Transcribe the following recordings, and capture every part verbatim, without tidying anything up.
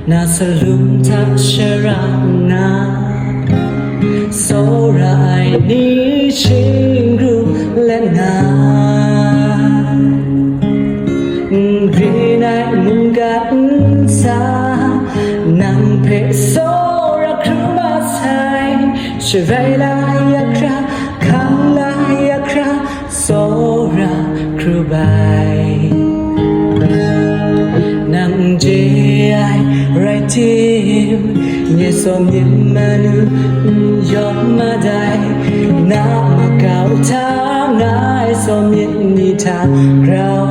Na salum hta shara nna, tsawra ai ni shingru let nga, n rin ai mungga nsa, nang hpe tsawra hkrum masai, sharai la ya hkra, hkang la ya hkra, tsawra hkrup ai. Nang n je ai rai tim, nye tsaw myit manu n yawm madai, na makau hta nga ai tsaw myit ni hta grau,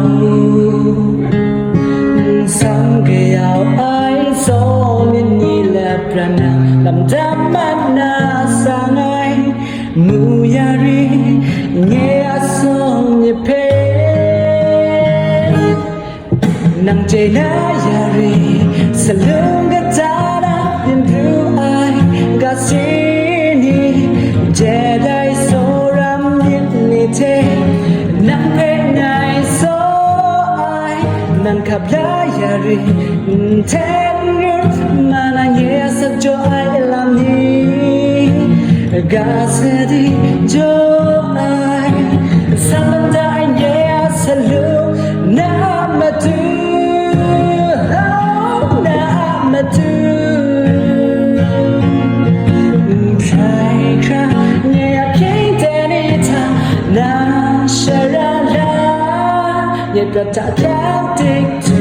n sam kayau ai tsaw myit ni lap pran nang lam dam mat na sang ai. Mu ya ri, nye a sawng myit hpe, nang chye na ya ri, salung kata na byin pru ai, ga si ni, jadai tsawra myit ni hte, nang hpe ngai tsaw ai, nang hkap la ya ri, n hten run ma na nye a sak jaw ai lam ni, ga sa di jaw ai, sa mada ai nye a salu, na a matu, oh, na a matu. N hkrai hkra, nye a hkying ten ni hta, na shara la, nye prat hta kyang tik tu.